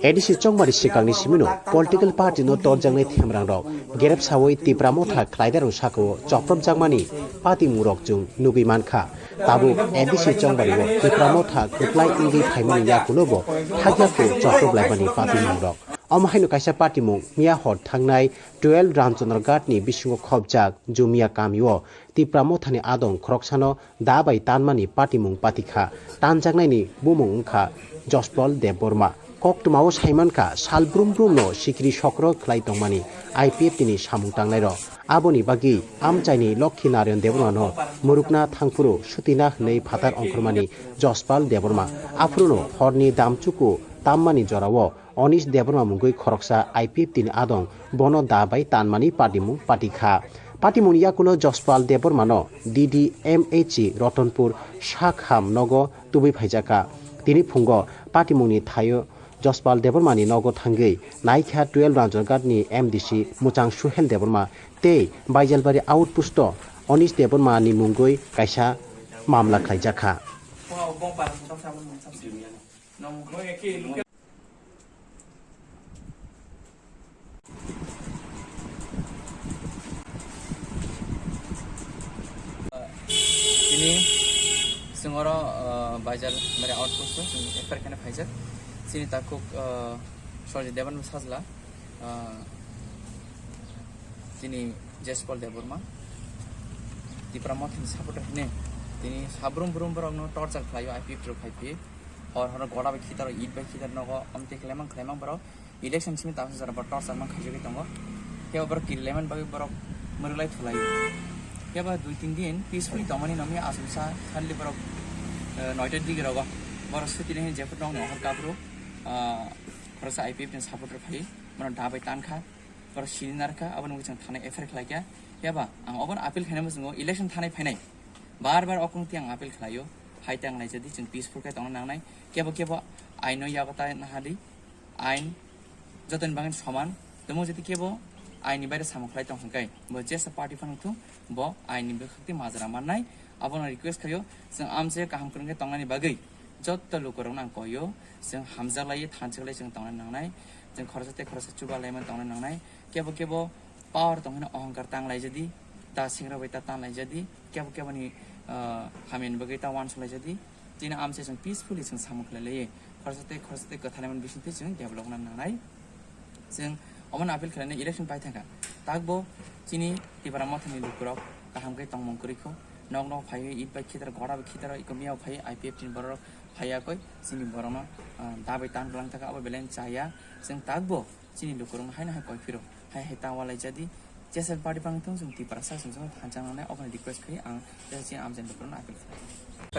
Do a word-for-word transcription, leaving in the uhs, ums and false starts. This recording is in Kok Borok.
A D C chongmani swkangni simino political party no torjaknai themrang rok gerep sawi Tipra Motha khlaidarok sakao chopropjakmani patimung rok chwng nugwi mankha. Tabuk A D C chongmani o Tipra Motha kwplai wngwi phaimani yakulo bo thakya kho choprop laimani patimung rok. Omo haino kaisa patimung miya hor thangnai twelve Ramchandra Ghat ni bisingo khopjak Jumia kamio Tipra Mothani adong khoroksano da bai tanmani patimung patikha. Tanjaknaini bumung wngkha Jospal Debbarma. Koktwmao saimankha sal brum brumno sikri sokro khlai tongmani I P F T ni samung tangnairok. Aboni bagwi amchaini Lokhi Narayan Debbarmano murukna thangphuru sutina hwnwi phatar ongkhormani Jospal Debbarma. Aphuruno horni damchuku tammani jorao Onish Debbarma mungwi khoroksa I P F T ni adong bono da bai tanmani patimung patikha. Patimungni yakulo Jospal Debbarmano D D M H E Rotonpur Sakham nogo tubui phaijakha. Tini phungo patimungni thaio Jospal Debbarmani nogo thangwi naikha twelve Ranjorghat ni M D C Muchang Suhel Debbarma tei Baijalbari outpost o Onish Debbarma ni mungwi kaisa mamla khlaijakha. Tini chwng oro, uh, Baijal mare outpost o chwng F I R khaina phaijak. Chini takhuk, uh, Sorjit Devan sajla, uh, tini Jespal Debbarma, Tipra Mothani supporter hine, tini sabrum brum borokno torture khlaio, I P F T rok phai phi. Hor hor gora bai khitar, it bai khitar nogo, amtwi khlaimang khlaimang borok. Election simi tang jora borok torchar man khaijagwi tongo. Kebo borok kiri laiman bagwi borok mwrwk lai thulai. Kebo dui tin din peacefully tongmani nangya aswk sa kharli borok, eh, noita digi rogo. Borok suti nai jephru nong nong hor kapru, ah, khoroksa I P F ni supporter phai, mano da bai tan kha, borok sini nar kha, aboni bagwi chwng thanai F I R khlai kha. Kebo ang obono appeal khainai muchungo election thanai phainai. Bar bar okung ti ang appeal khlaio. Hai tang lai jadi chwng peaceful khe tongna nangnai. Kebo kebo aino yago ta nahadi. Ain jotoni bagwi soman, tamo jodi kebo ain ni baire samung khlai tong hwnkhe, bo jesa party phano thung, bo ain ni bwkhak tei majra mannai. Abono request khaio, chwng amse kaham kwrwng khe tongnani bagwi jotto lukurokno ang koio, chwng hamjak lai, thanchak lai chwng tongna nangnai, chwng khoroksa tei khoroksa chuba lai man tongna nangnai. Kebo kebo power tong hino ohongkar tang lai jadi, ta singra bai ta tan lai jadi, kebo kebo ni, ah, hamya ni bagwi ta uansuk lai jadi. Chini amse chwng peacefully chwng samung khlai lai, khoroksa tei khoroksa tei kwthalaiman bising twi chwng develop wngna nangnai. Chwng omono appeal khlainai election pai thangkha. Takbo chini Tipra Mothani lukurok kaham khe tongmung kwrwi kho. Nok nok phaiwi it bai khitar, gora bai khitar, iko miyao phaiwi I P F T ni borok phaiya koi chini borokno, ah, da bai tan bwlang thangkha, abo belai chaya. Chwng takbo chini lukurokno haino hai koi phiro, hai hai ta walai jadi. Jesa party phano thung chwng Tiprasa chwng chwng thansa nangnai, obono request khai ang jesa chini amchaini lukurokno appeal khlai.